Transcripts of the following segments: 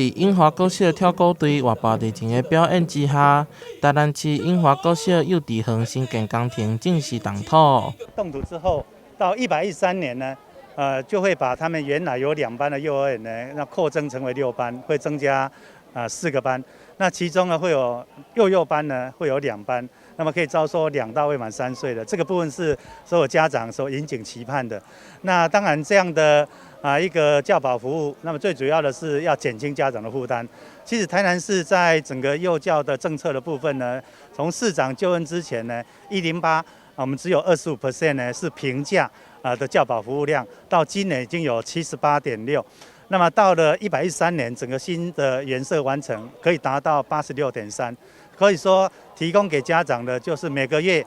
佇永華國小跳鼓隊活潑熱情的表演之下，台南市永華國小幼稚園新建工程正式動土。動土之後，到113年呢，就會把他們原來有兩班的幼兒園呢，那擴增成為六班，會增加四個班。那其中呢，會有幼幼班呢，會有兩班，那麼可以招收2到未滿3歲的。這個部分是所有家長所引頸期盼的。那當然這樣的一個教保服務，那麼最主要的是要減輕家長的負擔。其實台南市在整個幼教的政策的部分呢，從市長就任之前呢，108，我們只有25% 呢是平價的教保服務量，到今年已經有78.6。那麼到了113年，整個新的園舍完成，可以達到86.3。可以說提供給家長的就是每個月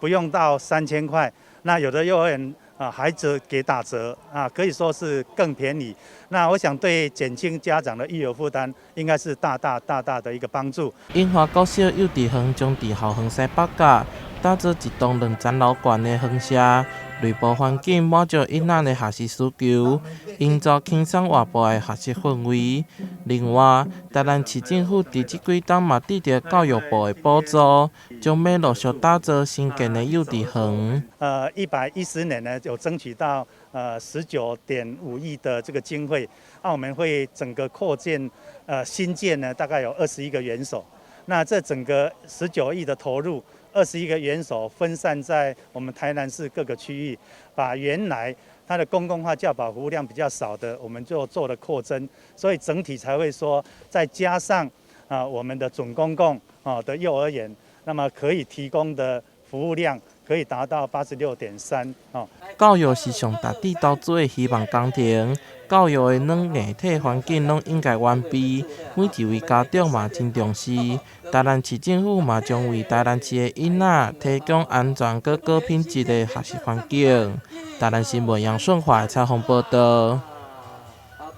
不用到3000塊。那有的幼兒園孩子給打折啊，可以說是更便宜。那我想對減輕家長的育兒負擔，應該是大大大大的一個幫助。永華國小幼稚園將佇校園西北角打造一棟兩層樓懸的園舍，內部環境滿足囡仔的學習需求，營造輕鬆活潑的學習氛圍。另外，台南市政府佇這幾冬嘛得著教育部的補助，將欲陸續打造新建的幼稚園。110年呢，有爭取到19.5億的這個經費，那我們會整個擴建新建呢，大概有21個園所。那這整個十九億的投入，二十一個園所分散在我們台南市各個區域，把原來它的公共化教保服務量比較少的，我們就做了擴增，所以整體才會說，再加上我們的準公共的幼兒園，那麼可以提供的服務量可以達到86.3哦。教育是上值得投資的希望工程，教育的軟硬體環境攏應該完備，每一位家長嘛真重視。台南市政府嘛將為台南市的囡仔提供安全閣高品質的學習環境。台南新聞楊順華採訪報導。